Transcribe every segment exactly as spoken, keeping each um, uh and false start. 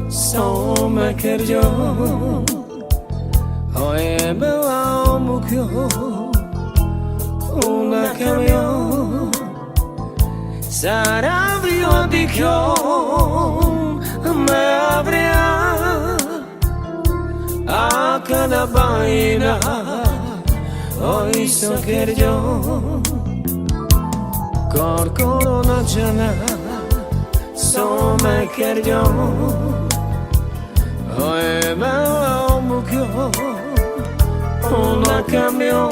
Soma kergyo, oe bela omukyo, una kamyo, sara vrio dikyo, me avrea, akana baina, oiso kergyo, korkoro na jana, soma kergyo, oe bela omukyo, una kamyo,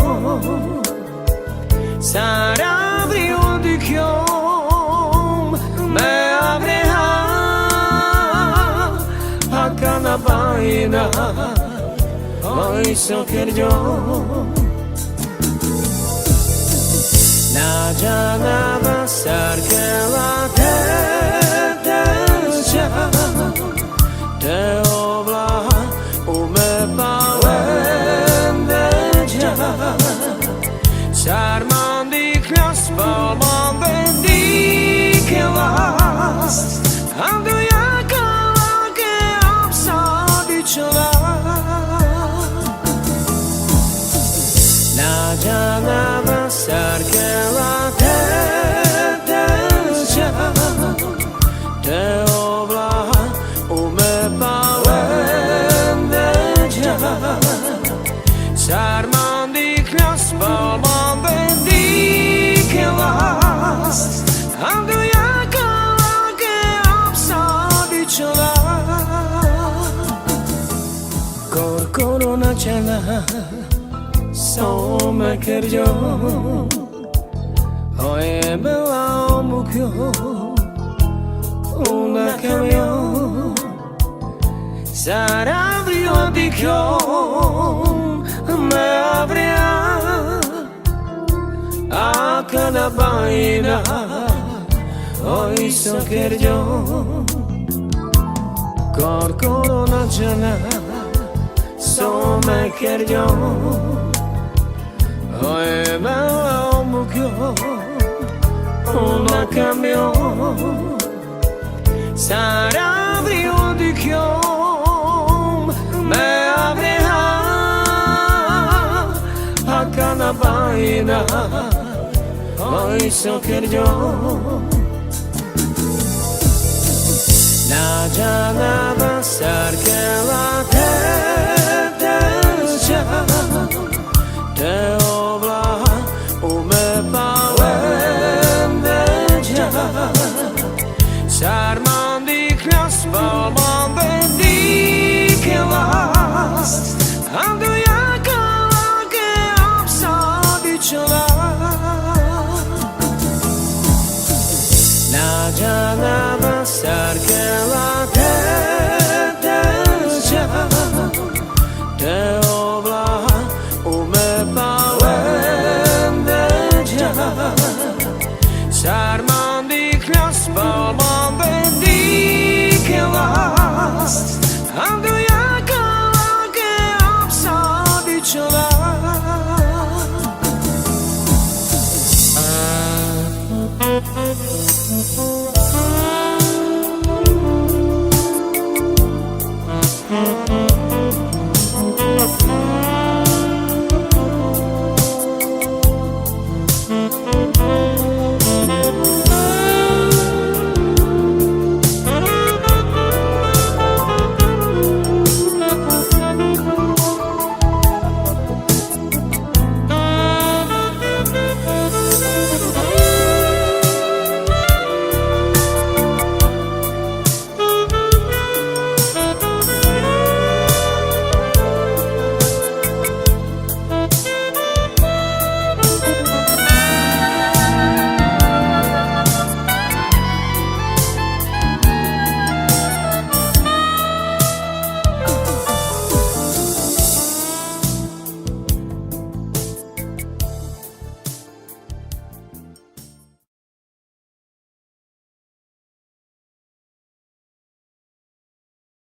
sara vrio dikyo, me avrea, akana baina, oiso kergyo. Na jana va sarkela te telcha, te ovla u me palen delcha. Sar mandiklas, pal mandiklas, anduja kala ke apsa bičla. Na jana va sarkela te telcha, te ovla u me palen delcha. Sar mandiklas, pal mandiklas, anduja kala ke apsa bičla. Korkoro na jana, soma kergyo, oe bela omukyo, una kamyo, sara vrio dikyo, me avrea, akana baina, oiso kergyo, korkoro na jana, soma kergyo, oe bela omukyo, una kamyo, sara vrio dikyo, me avrea, akana baina, oiso kergyo. Na